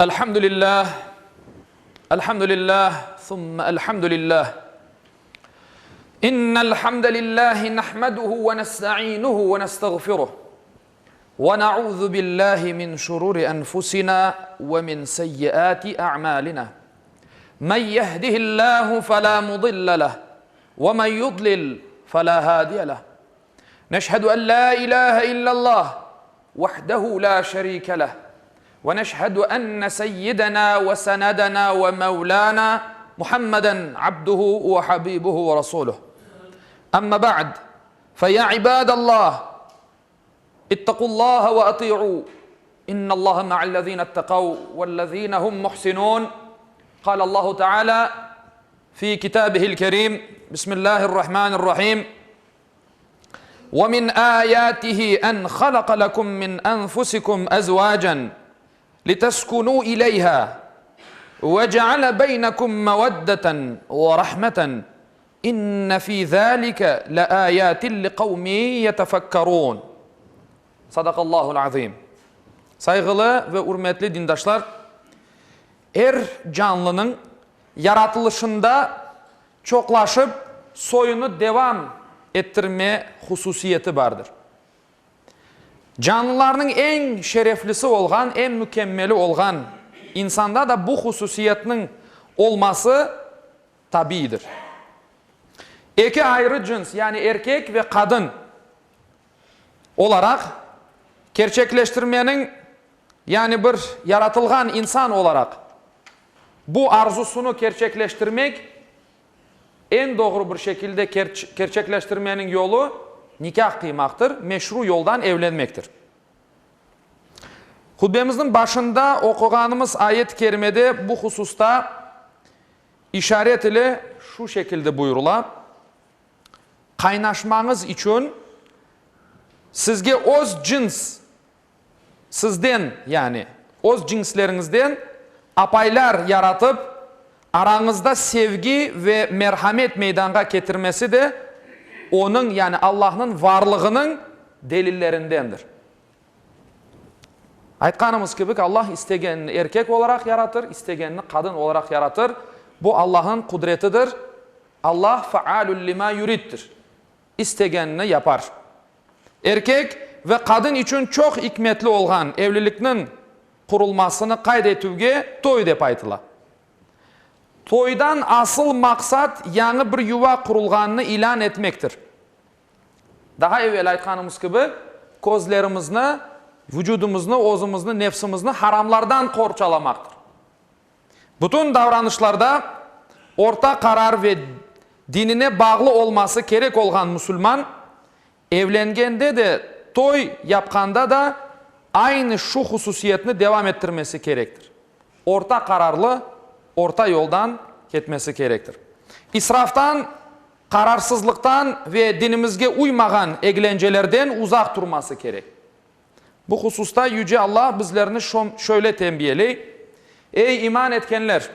Elhamdülillah, elhamdülillah, thumma elhamdülillah. İnnel hamdelellahi nahmeduhu ve nestainuhu ve nestağfiruh. Ve na'uzu billahi min şururi enfusina ve min seyyiati a'malina. Men yehdihillahu fela mudille leh ve men yudlil fela hadiye leh. Neşhedü en la ilahe illallah vahdehu la şerike leh ve neşhedü enne seyyidena ve senedena ve mevlana Muhammeden abduhu ve habibuhu ve rasuluh. Amma ba'd, fe ya ibadallah, ittaqullaha ve ati'u, innallaha ma'allezine ittekav vellezine hum muhsinun. Kâle Allahu Teala fi kitabihil kerim, Bismillahirrahmanirrahim. Ve min âyâtihi en halaka lekum min enfusikum ezvâcen liteskunû ileyhâ ve ceale beynekum meveddeten ve rahmeten inne fî zâlike leâyâtin liqavmin yetefekkerûn. Sadakallâhu'l azîm. Sayğılı ve ürmetli dindaşlar, er canlınıñ yaratılışında çoqlaşıp soyunı devam ettirme hususiyeti bardır. Canlılarnıñ eñ şereflisi olğan, eñ mükemmeli olğan insanda da bu hususiyetniñ olması tabiiydir. Eki ayrı cıns, yani erkek ve qadın olaraq kerçekleştirmeniñ, yani bir yaratılğan insan olaraq Bu arzusını kerçekleştirmek, eñ doğru bir şekilde kerçekleştirmeniñ yolu nikâh qıymaqtır, meşru yoldan evlenmektir. Hutbemizniñ başında oquğanımız ayet-i kerimede bu hususta işaret ile şu şekilde buyurıla, Qaynaşmañız içün sizge öz cıns Sizden, yani, öz cinsleriñizden apaylar yaratıp, arañızda sevgi ve merhamet meydanğa ketirmesi de Onıñ, yani Allahnıñ varlığınıñ delillerindendir. Aytqanımız kibi, Allah istegenini erkek olaraq yaratır, istegenini qadın olaraq yaratır. Bu Allahnıñ qudretidir. Allah faalün lima yuriddir. İstegenini yapar. Erkek ve qadın içün çoq ikmetli olğan evlilikniñ qurulmasını qayd etüvge toy dep aytıla. Toydan asıl maqsat yañı bir yuva qurulğanını ilân etmektir. Daha evel aytqanımız kibi, közlerimizni, vucudımıznı, özümizni, nefsimizni haramlardan qorçalamaqtır. Bütün davranışlarda orta qarar ve dinine bağlı olması kerek olğan musulman, evlengende de, toy yapqanda da aynı şu hususiyetni devam ettirmesi kerektir. Orta qararlı, orta yoldan ketmesi kerektir. İsraftan, qararsızlıqtan ve dinimizge uymağan eglencelerden uzaq turması kerek. Bu hususta Yüce Alla bizlerni şöyle tenbiyeley, Ey iman etkenler!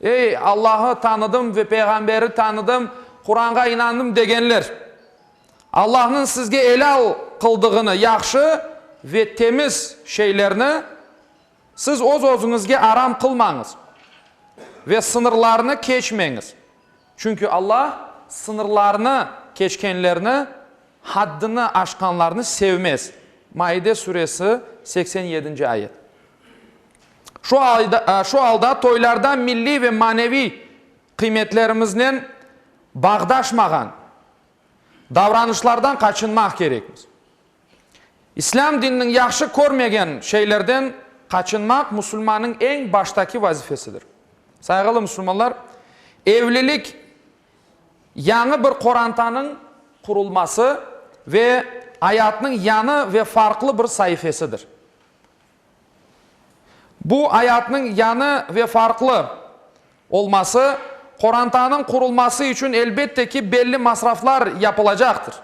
Ey Allahı tanıdım ve Peyğamberi tanıdım, Quranğa inandım degenler! Allahnıñ sizge elâl qıldığını yahşı ve temiz şeylerni siz öz-özüñizge aram qılmañız ve sıñırlarnı keçmeñiz. Çünki Alla sıñırlarnı keçkenlerni, haddini aşqanlarnı sevmez. Maide suresi, 87-nci ayet. Şu alda, şu alda toylarda milliy ve maneviy qıymetlerimiznen bağdaşmağan davranışlardan qaçınmaq kerekmiz. İslâm dininiñ yahşı körmegen şeylerden qaçınmaq musulmannıñ eñ baştaki vazifesidir. Sayğılı musulmanlar, evlilik yañı bir qorantanıñ qurulması ve ayatnıñ yañı ve farqlı bir saifesidir. Bu ayatnıñ yañı ve farqlı olması, qorantanıñ qurulması içün elbette ki belli masraflar yapılacaqtır.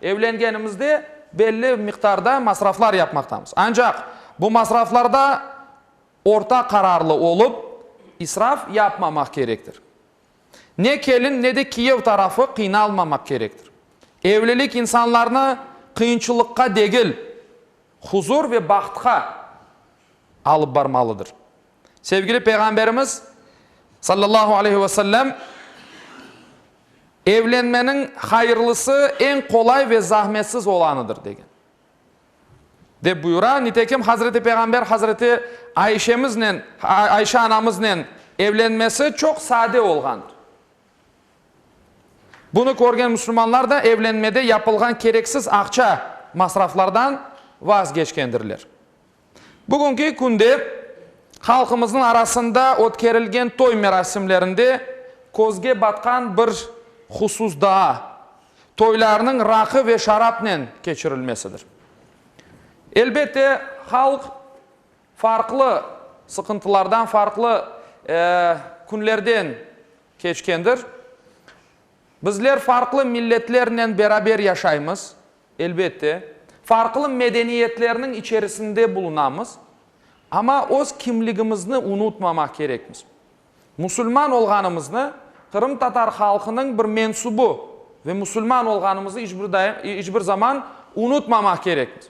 Evlengenimizde belli miqdarda masraflar yapmaqtamız. Ancaq bu masraflarda orta qararlı olıp, israf yapmamaq kerektir. Ne kelin, ne de kiyev tarafı qıynalmamaq kerektir. Evlilik insanlarnı qıyınçılıqqa degil, huzur ve bahtqa. alıp barmalıdır. Sevgili Peyğamberimiz, sallallahu aleyhi ve sellem, Evlenmeniñ hayırlısı eñ qolay ve zahmetsiz olanıdır, degen. Dep buyura. Nitekim, Hazreti Peyğamber Hazreti Ayşemiznen, Ayşe anamıznen evlenmesi çoq sade olğandır. Bunı körgen musulmanlar da evlenmede yapılğan kereksiz aqça masraflardan vazgeçkendirler. Bugünki künde halqımıznıñ arasında ötkerilgen toy merasimlerinde közge batqan bir husus daa, toylarnıñ raqı ve şarapnen keçirilmesidir. Elbette, halq farqlı sıqıntılardan, farqlı künlerden keçkendir. Bizler farqlı milletlernen beraber yaşaymız, elbette, farqlı medeniyetlerniñ içerisinde bulunamız, amma öz kimligimizni unutmamaq kerekmiz. Musulman olğanımıznı, qırımtatar halqınıñ bir mensubı ve musulman olğanımıznı iç bir daim, iç bir zaman unutmamaq kerekmiz.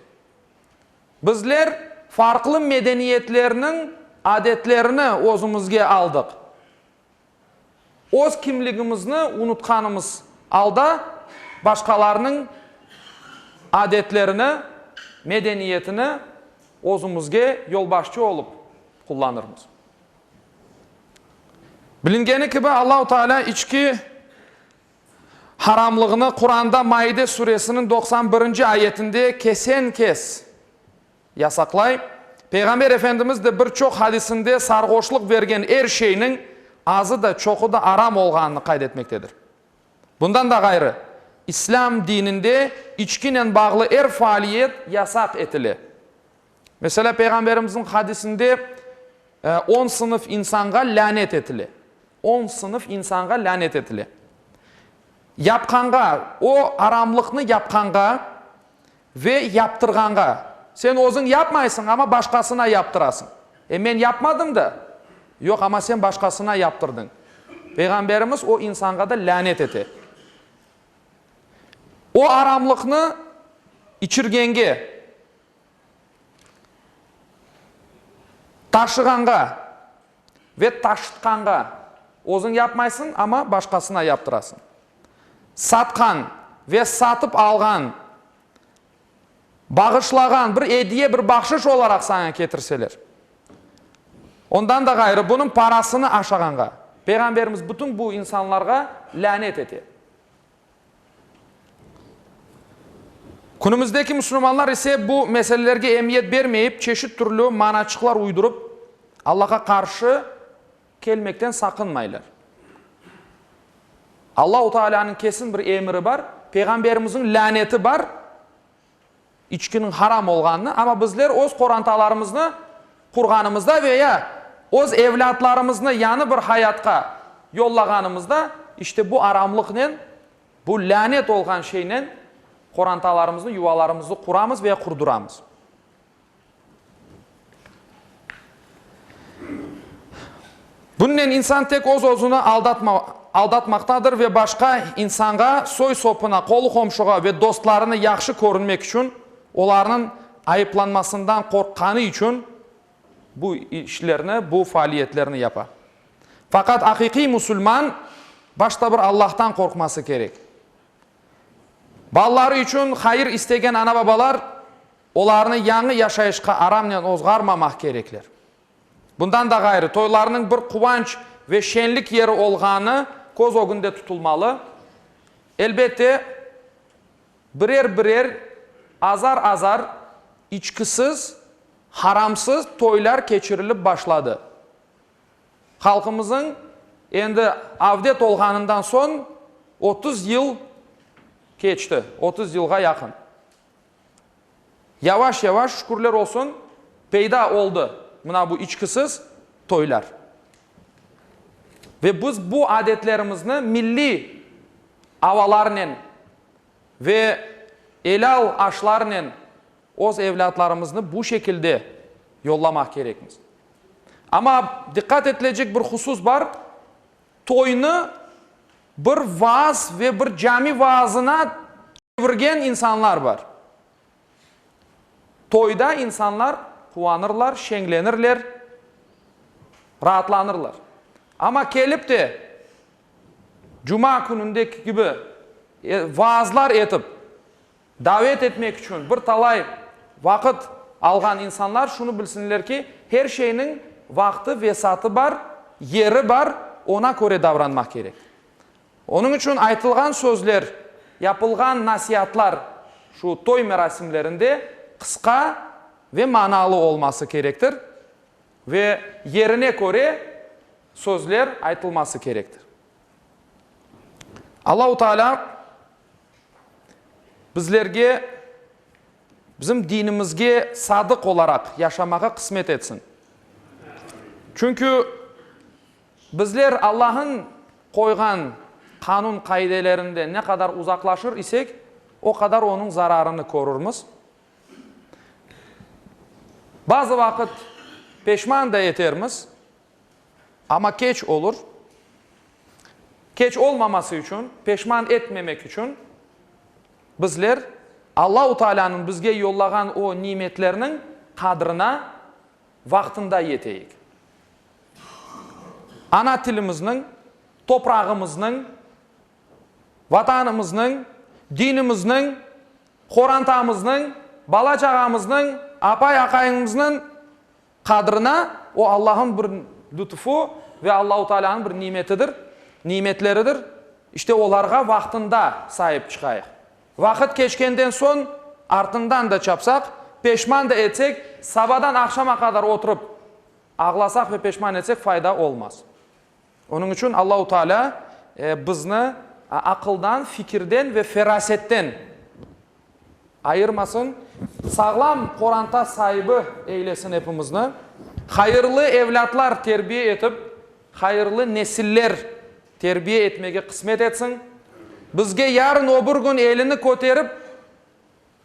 Bizler farqlı medeniyetlerniñ adetlerini özümizge aldıq. Öz kimligimizni unutqanımız alda başqalarnıñ adetlerini, medeniyetini özümizge yolbaşçı olıp qullanırmız. Bilingeni kibi, Allahu Teala içki haramlığını Quranda Maide suresiniñ 91-nci ayetinde kesen-kes yasaqlay. Peyğamber Efendimiz de bir çoq hadisinde sarğoşlıq bergen er şeyniñ azı da, çoqu da aram olğanını qayd etmektedir. Bundan da ğayrı, İslâm dininde içkinen bağlı er faaliyet yasaq etile. Meselâ, Peyğamberimizniñ hadisinde on sınıf insanğa lânet etile. On sınıf insanğa lânet etile. Yapqanğa, o aramlıqnı yapqanğa Ve yaptırğanğa. Sen özüñ yapmaysıñ, amma başqasına yaptırasıñ. E, men yapmadım da. Yoq, amma sen başqasına yaptırdıñ. Peyğamberimiz o insanğa da lânet ete. O aramlıqnı içirgenge, taşığanğa ve taşıtqanğa. Özüñ yapmaysıñ, amma başqasına yaptırasıñ. Satqan ve satıp alğan, bağışlağan bir ediye, bir bahşış olaraq saña ketirseler. Ondan da ğayrı, bunıñ parasını aşağanğa. Peyğamberimiz bütün bu insanlarğa lânet ete. Künümizdeki musulmanlar ise bu meselelerge emiyet bermeyip, çeşit türlü manaçıqlar uydurıp, Allağa qarşı kelmekten saqınmaylar. Allahu Tealânıñ kesin bir emiri bar, Peyğamberimizniñ lâneti bar, içkiniñ haram olğanını, amma bizler öz qorantalarımıznı qurğanımızda ve ya öz evlâtlarımıznı yañı bir hayatqa yollağanımızda, işte bu aramlıqnen, bu lânet olğan şeynen qorantalarımıznı, yuvalarımıznı quramız ve ya qurduramız. Bunnen insan tek öz-özüni aldatmaqtadır ve başqa insanğa, soy-sopuna, qolu-qomşuğa ve dostlarına yahşı körünmek içün, olarnıñ ayıplanmasından qorqqanı içün bu işlerni, bu faaliyetlerni yapa. Faqat aqiqiy musulman başta bir Allahtan qorqması kerek. Balaları içün hayır istegen ana-babalar Olarnı yañı yaşayışqa aramnen ozğarmamaq kerekler. Bundan da ğayrı, toylarnıñ bir quvanç ve şenlik yeri olğanı köz ögünde tutulmalı. Elbette, birer-birer, azar-azar içkisiz, haramsız toylar keçirilip başladı. Halqımızıñ endi avdet olğanından soñ 30 yıl keçti, 30 yılğa yaqın. Yavaş-yavaş, şükürler olsun, peyda oldı mına bu içkisiz toylar. Ve biz bu adetlerimizni milliy avalarnen ve elâl aşlarnen öz evlâtlarımıznı bu şekilde yollamaq kerekmiz. Amma diqqat etilecek bir husus bar, toynı bir vaaz ve bir cami vaazına çevirgen insanlar bar. Toyda insanlar. quvanırlar, şeñlenirler, raatlanırlar. Amma kelip de cuma künündeki kibi vaazlar etip, davet etmek içün bir talay vaqıt alğan insanlar şunı bilsinler ki, her şeyniñ vaqtı, vesatı bar, yeri bar, oña köre davranmaq kerek. Onıñ içün aytılğan sözler, yapılğan nasiatlar şu toy merasimlerinde qısqa ve manalı olması kerektir ve yerine köre sözler aytılması kerektir. Allahu Teala bizlerge bizim dinimizge sadıq olaraq yaşamağa qısmet etsin. Çünki Bizler Allah'ın qoyğan qanun-qaidelerinden ne qadar uzaqlaşır isek, o qadar onıñ zararını körürmiz. Bazı vaqıt peşman da etermiz, amma keç olur. Keç olmaması içün, peşman etmemek içün bizler Allahu Teala'nıñ bizge yollağan o nimetlerniñ qadrına vaqtında yeteyik. Ana tilimizniñ, toprağımıznıñ, Vatanımıznıñ, dinimizniñ, qorantamıznıñ, bala-çağamıznıñ, apay-aqayımıznıñ qadrına, o Allah'ın bir lütfu ve Allahu Teala'nıñ bir nimetidir, nimetleridir, işte olarğa vaqtında saip çıqayıq. Vaqıt keçkenden soñ artından da çapsaq, peşman da etsek, sabadan aqşama qadar oturıp ağlasaq ve peşman etsek fayda olmaz. Onıñ içün Allahu Teala bizni aqıldan, fikirden ve ferasetten ayırmasın, sağlam qoranta saibi eylesin epimizni, hayırlı evlâtlar terbiye etip, hayırlı nesiller terbiye etmege qısmet etsin. Bizge yarın o bir kün elini köterip,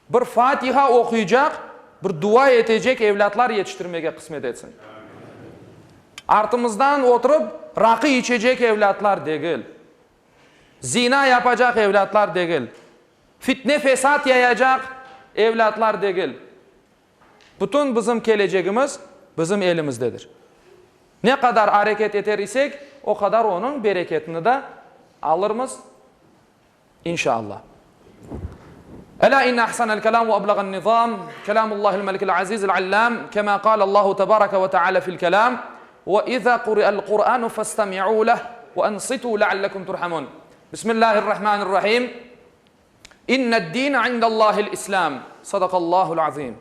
bir Fatiha oquycaq, bir dua etecek evlâtlar yetiştirmege qısmet etsin. Artımızdan oturıp, raqı içecek evlâtlar degil, zina yapacaq evlâtlar degil, fitne-fesat yayacaq evlâtlar degil. Bütün bizim kelecegimiz bizim elimizdedir. Ne qadar areket eter isek, o qadar onıñ bereketini da alırmız, inşa Allah. Elâ inne ahsanel kelâm ve eblağen nizâm, kelâmullâhil melikil azîzil allâm, kemâ kâlellâhu tebâreke ve teâlâ fil kelâm, Ve izâ kuri'el Kur'ânu festemi'û leh ve ensitû leallekum turhamûn. Bismillâhirrahmânirrahîm. İnned-dîne indellâhil İslâm. Sadakallâhul azîm.